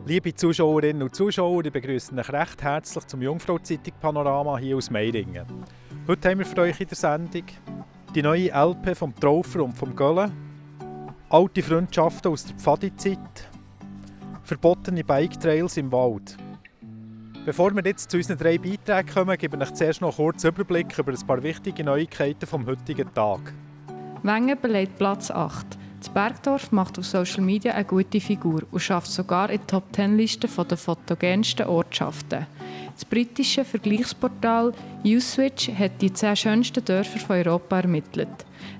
Liebe Zuschauerinnen und Zuschauer, ich begrüße euch recht herzlich zum Jungfrau-Zeitung Panorama hier aus Meiringen. Heute haben wir für euch in der Sendung die neue LP vom Traufer und vom Gölle, alte Freundschaften aus der Pfadi-Zeit, verbotene Bike-Trails im Wald. Bevor wir jetzt zu unseren 3 Beiträgen kommen, gebe ich euch zuerst noch einen kurzen Überblick über ein paar wichtige Neuigkeiten vom heutigen Tag. Wengen belegt Platz 8. Das Bergdorf macht auf Social Media eine gute Figur und schafft sogar in die Top-10-Liste der fotogensten Ortschaften. Das britische Vergleichsportal Uswitch hat die 10 schönsten Dörfer von Europa ermittelt.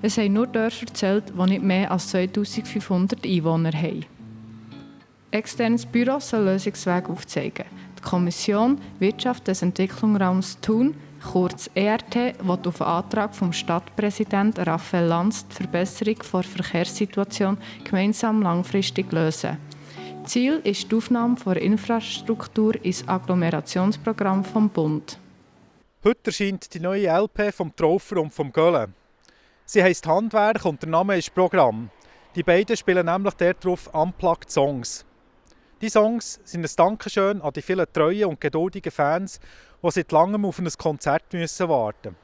Es haben nur Dörfer gezählt, die nicht mehr als 2500 Einwohner haben. Externes Büro soll Lösungswege aufzeigen. Die Kommission Wirtschaft des Entwicklungsraums Thun, kurz ERT, will auf Antrag vom Stadtpräsidenten Raphael Lanz die Verbesserung der Verkehrssituation gemeinsam langfristig lösen. Ziel ist die Aufnahme der Infrastruktur ins Agglomerationsprogramm vom Bund. Heute erscheint die neue LP vom Traufer und vom Gölle. Sie heisst Handwerk und der Name ist Programm. Die beiden spielen nämlich darauf Unplugged Songs. Die Songs sind ein Dankeschön an die vielen treuen und geduldigen Fans, die seit langem auf ein Konzert warten müssen.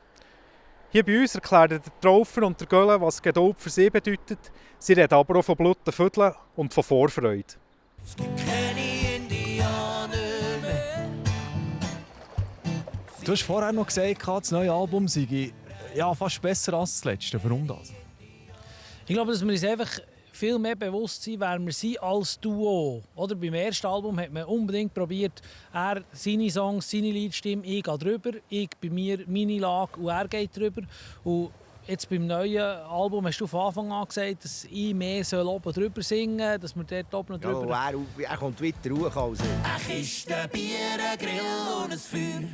Hier bei uns erklären der Traufer und der Gölle, was Geduld für sie bedeutet. Sie reden aber auch von blutigen Vierteln und von Vorfreude. Es gibt keine Indianer mehr. Du hast vorher noch gesagt, das neue Album sei fast besser als das letzte. Warum das? Ich glaube, dass wir uns einfach viel mehr bewusst sind, wer wir sind als Duo. Oder beim ersten Album hat man unbedingt probiert, er seine Songs, seine Liedstimme, ich gehe drüber, ich bei mir meine Lage und er geht drüber. Und jetzt beim neuen Album hast du von Anfang an gesagt, dass ich mehr oben drüber singen soll, dass wir dort oben drüber... Ja, er kommt weiter hoch als ich. Eine Kiste Bier, ein Grill und ein Feuer.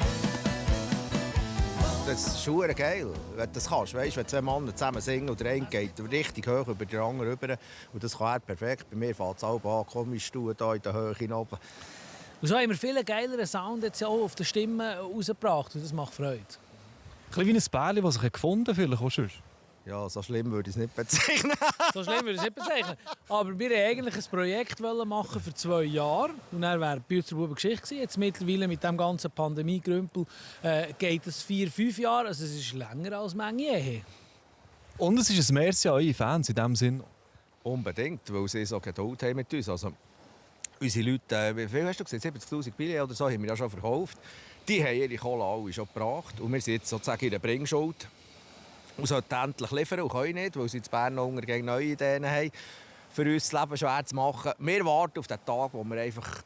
Das ist schon geil, wenn du das kannst. Weißt, wenn 2 Männer zusammen singen und der eine geht richtig hoch über den anderen rüber. Und das kann er perfekt. Bei mir fällt es auch an, komisch du da in der Höhe hinab. Und so haben wir viel geileren Sound jetzt auch auf der Stimme rausgebracht und das macht Freude. Ein bisschen wie ein Bärli, das sich gefunden hat, vielleicht auch schon. Ja, so schlimm würde ich es nicht bezeichnen. So schlimm würde ich es nicht bezeichnen. Aber wir wollten eigentlich ein Projekt machen für 2 Jahre. Und dann wäre die Bürzerbuben Geschichte gewesen. Jetzt mittlerweile mit dem ganzen Pandemie-Grümpel geht es 4-5 Jahre. Also es ist länger als manche Ehe. Und es ist ein Merci an eure Fans in diesem Sinn. Unbedingt, weil sie so Geduld haben mit uns. Also, unsere Leute, wie viel hast du gesagt? 70'000 Billionen oder so haben wir ja schon verkauft. Die haben ihre Kohle alle schon gebracht. Und wir sind jetzt sozusagen in der Bringschuld. Und sollten endlich liefern und können nicht, weil sie in Bern noch gegen neue Ideen haben, für uns das Leben schwer zu machen. Wir warten auf den Tag, wo wir einfach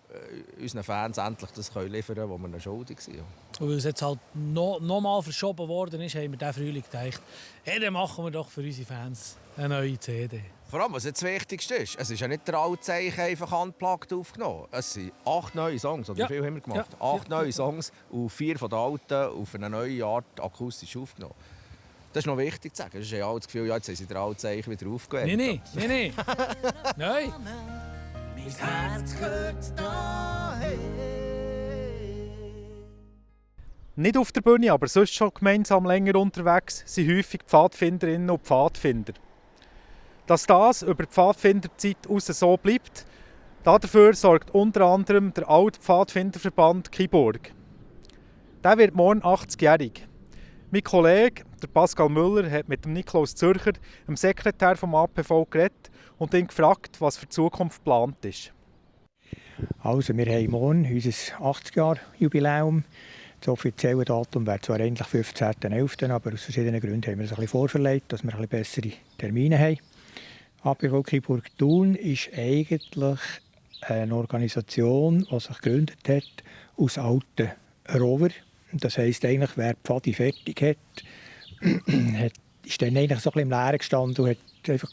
unseren Fans endlich das liefern können, was wir ihnen schuldig sind. Und weil es jetzt halt noch mal verschoben worden ist, haben wir diesen Frühling gedacht, hey, dann machen wir doch für unsere Fans eine neue CD. Vor allem, was jetzt das Wichtigste ist, es ist ja nicht der Altzeichen einfach unplugged aufgenommen. Es sind 8 neue Songs, oder wie viel haben wir gemacht? Ja. 8 neue Songs und 4 von den alten auf eine neue Art akustisch aufgenommen. Das ist noch wichtig zu sagen. Das ist ja auch das Gefühl, jetzt haben sie den Altzeichen wieder aufgewärmt. Nein. Nein. Mein Herz gehört daheim. Nicht auf der Bühne, aber sonst schon gemeinsam länger unterwegs sind häufig Pfadfinderinnen und Pfadfinder. Dass das über die Pfadfinderzeit hinaus so bleibt, dafür sorgt unter anderem der alte Pfadfinderverband Kiburg. Der wird morgen 80-jährig. Mein Kollege, der Pascal Müller, hat mit dem Niklaus Zürcher, dem Sekretär vom APV, geredet und ihn gefragt, was für die Zukunft geplant ist. Also, wir haben morgen unser 80-Jahr-Jubiläum. Das offizielle Datum wäre zwar eigentlich 15.11., aber aus verschiedenen Gründen haben wir es ein bisschen vorverlegt, dass wir ein bisschen bessere Termine haben. APV Kiburg Thun ist eigentlich eine Organisation, die sich gegründet hat aus alten Rover. Das heisst, eigentlich, wer die Pfadi fertig hat, ist dann eigentlich so ein bisschen im Leeren gestanden und hat einfach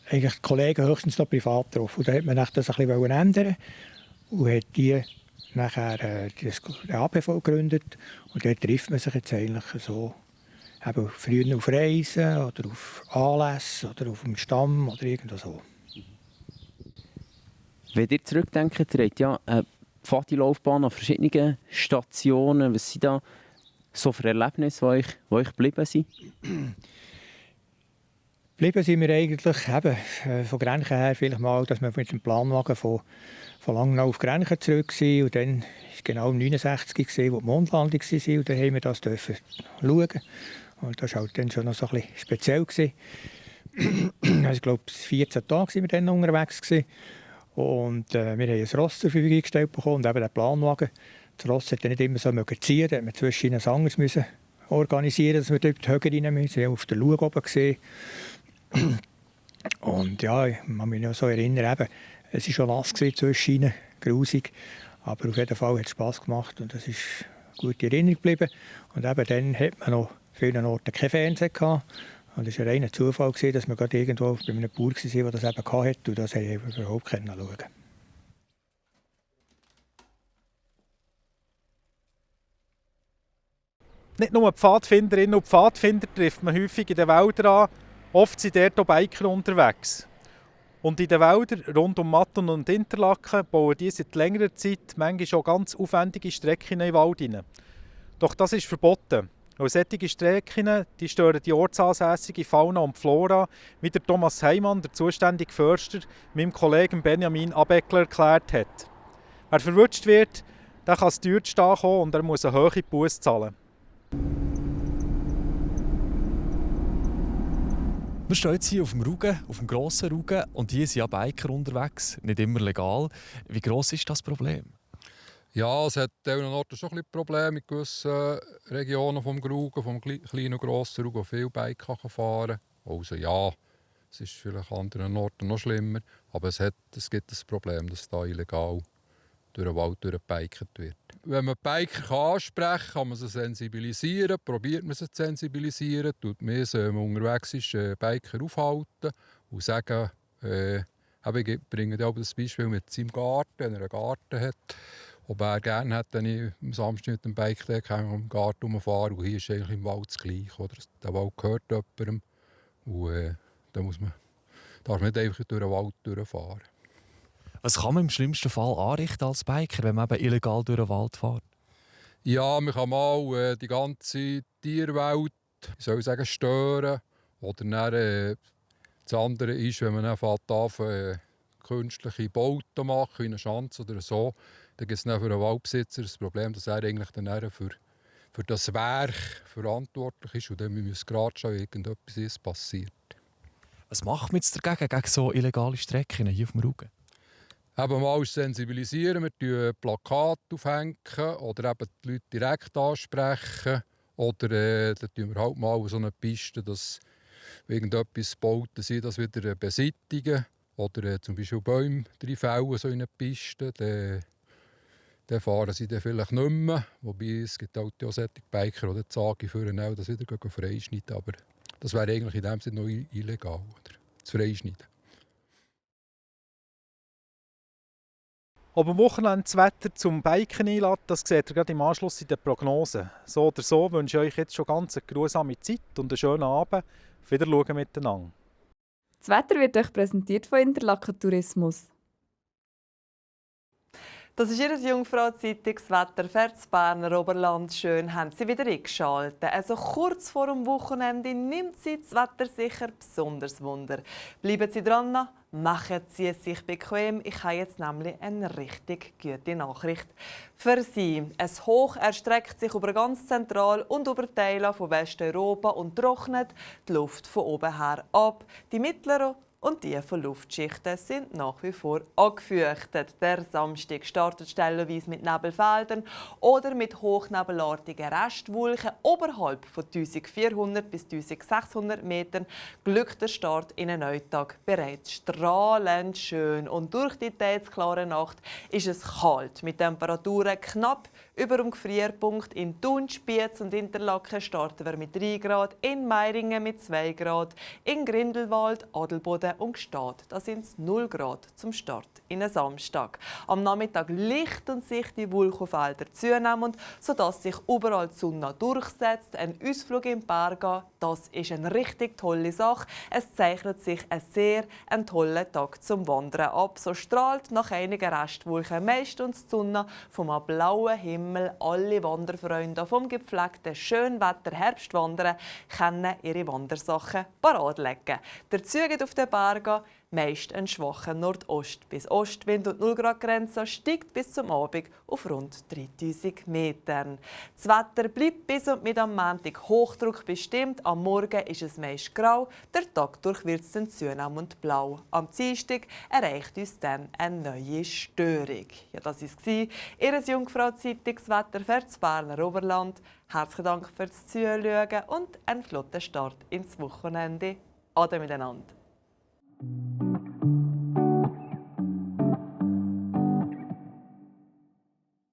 eigentlich die Kollegen höchstens noch privat getroffen. Und dann hat man das ein bisschen ändern und hat die nachher den APV gegründet. Und dort trifft man sich jetzt eigentlich so, eben früher auf Reisen oder auf Anlässe oder auf dem Stamm oder irgendwo so. Wenn ihr zurückdenkt, ihr habt ja eine Pfadi-Laufbahn an verschiedenen Stationen. Was sind da so für Erlebnisse, die euch geblieben sind? Geblieben sind wir eigentlich eben, von Grenchen her vielleicht mal, dass wir mit dem Planwagen von Langnau auf Grenchen zurück waren. Und dann war es genau 1969, wo die Mondlandung war. Und dann haben wir das dürfen schauen. Und das war halt dann schon noch so ein bisschen speziell. Also, ich glaube, 14 Tage waren wir dann unterwegs. Und wir haben ein Ross zur Verfügung gestellt bekommen und eben den Planwagen. Das Ross hat dann nicht immer so ziehen. Da musste man zwischen ein anderes organisieren, dass wir dort höher rein müssen. Wir haben auf der Lug oben gesehen. Und ja, ich kann mich noch so erinnern, eben, es war schon nass zwischen grusig. Aber auf jeden Fall hat es Spass gemacht und es ist eine gute Erinnerung geblieben. Und eben dann hat man noch vielen Orten kein Fernsehen gehabt. Und es war ein reiner Zufall, dass wir gerade irgendwo bei einem Bauer waren, der das eben hatte. Und das konnte ich überhaupt schauen. Nicht nur Pfadfinderinnen und Pfadfinder trifft man häufig in den Wäldern an. Oft sind dort auch Biker unterwegs. Und in den Wäldern rund um Matton und Interlaken bauen die seit längerer Zeit manchmal schon ganz aufwendige Strecken in den Wald hinein. Doch das ist verboten. Weil solche Strecken die stören die ortsansässige Fauna und Flora, wie der Thomas Heimann, der zuständige Förster, meinem Kollegen Benjamin Abeckler erklärt hat. Wer verwutscht wird, der kann es teuer zu stehen kommen und er muss eine hohe Busse zahlen. Wir stehen jetzt hier auf dem Rügen, auf dem grossen Rügen, und hier sind ja Biker unterwegs, nicht immer legal. Wie gross ist das Problem? Ja, es hat an anderen Orten schon ein bisschen Probleme in gewissen Regionen vom Rügen, vom kleinen und grossen Rügen, wo viele Bike fahren kann. Also ja, es ist vielleicht an anderen Orten noch schlimmer, aber es gibt das Problem, dass da illegal durch den Wald durchgebikert wird. Wenn man die Biker ansprechen kann man sie sensibilisieren, probiert man sie zu sensibilisieren, tut man sie, wenn man unterwegs ist, Biker aufhalten und sagen, ich bringe dir auch das Beispiel mit seinem Garten, wenn er einen Garten hat. Ob er gerne hat, wenn ich am Samstag mit dem Bike im Garten rumfahre. Und hier ist eigentlich im Wald das Gleiche. Oder? Der Wald gehört jemandem. Und da darf man nicht einfach durch den Wald durchfahren. Was kann man im schlimmsten Fall anrichten als Biker, wenn man eben illegal durch den Wald fährt? Ja, man kann mal die ganze Tierwelt stören. Oder dann, das andere ist, wenn man dann künstliche Bauten machen, wie eine Schanze oder so, dann gibt es für den Waldbesitzer das Problem, dass er eigentlich dann für das Werk verantwortlich ist und dann muss gerade schon irgendetwas passiert. Was macht man jetzt dagegen, gegen so illegale Strecken hier auf dem Rügen? Eben mal sensibilisieren, wir Plakate aufhängen oder eben die Leute direkt ansprechen. Oder dann tun wir halt mal so eine Piste, dass irgendetwas gebaut ist, das wieder beseitigen. Oder zum Beispiel Bäume reinfällen, so in eine Piste. Dann fahren sie dann vielleicht nicht mehr. Wobei es gibt auch solche Biker, die sagen, führen auch das wieder freischneiden. Aber das wäre eigentlich in dem Sinne noch illegal, oder? Das Freischneiden. Ob am Wochenende das Wetter zum Biken einlädt, das seht ihr gerade im Anschluss in den Prognosen. So oder so wünsche ich euch jetzt schon ganz eine grusame Zeit und einen schönen Abend. Auf Wiedersehen miteinander. Das Wetter wird euch präsentiert von Interlaken Tourismus. Das ist Ihr Jungfrau-Zeitungswetter für das Berner Oberland. Schön haben Sie wieder eingeschaltet. Also kurz vor dem Wochenende nimmt Sie das Wetter sicher besonders Wunder. Bleiben Sie dran, machen Sie es sich bequem. Ich habe jetzt nämlich eine richtig gute Nachricht für Sie. Ein Hoch erstreckt sich über ganz Zentral- und über Teile von Westeuropa und trocknet die Luft von oben her ab. Die mittleren und die von Luftschichten sind nach wie vor angefürchtet. Der Samstag startet stellenweise mit Nebelfeldern oder mit hochnebelartigen Restwolken oberhalb von 1400 bis 1600 Metern. Glückt der Start in einen Neutag bereits strahlend schön. Und durch die teils klare Nacht ist es kalt. Mit Temperaturen knapp über dem Gefrierpunkt. In Thun, Spiez und Interlaken starten wir mit 3 Grad, in Meiringen mit 2 Grad, in Grindelwald, Adelboden Norden und steht, da sind es 0 Grad zum Start in einen Samstag. Am Nachmittag lichten sich die Wolkenfelder zunehmend, sodass sich überall die Sonne durchsetzt. Ein Ausflug im Berge, das ist eine richtig tolle Sache. Es zeichnet sich ein sehr toller Tag zum Wandern ab. So strahlt nach einigen Restwolken meistens die Sonne vom blauen Himmel. Alle Wanderfreunde vom gepflegten Schönwetter Herbstwandern können ihre Wandersachen parat legen. Dazu geht auf den Bergen meist ein schwacher Nordost- bis Ostwind und die 0-Grad-Grenze steigt bis zum Abend auf rund 3000 Metern. Das Wetter bleibt bis und mit am Montag Hochdruck bestimmt. Am Morgen ist es meist grau, der Tag durch wird es dann zunehmend blau. Am Dienstag erreicht uns dann eine neue Störung. Ja, das war Ihr Jungfrau-Zeitungswetter für das Berner Oberland. Herzlichen Dank fürs Zuschauen und einen flotten Start ins Wochenende. Ade miteinander.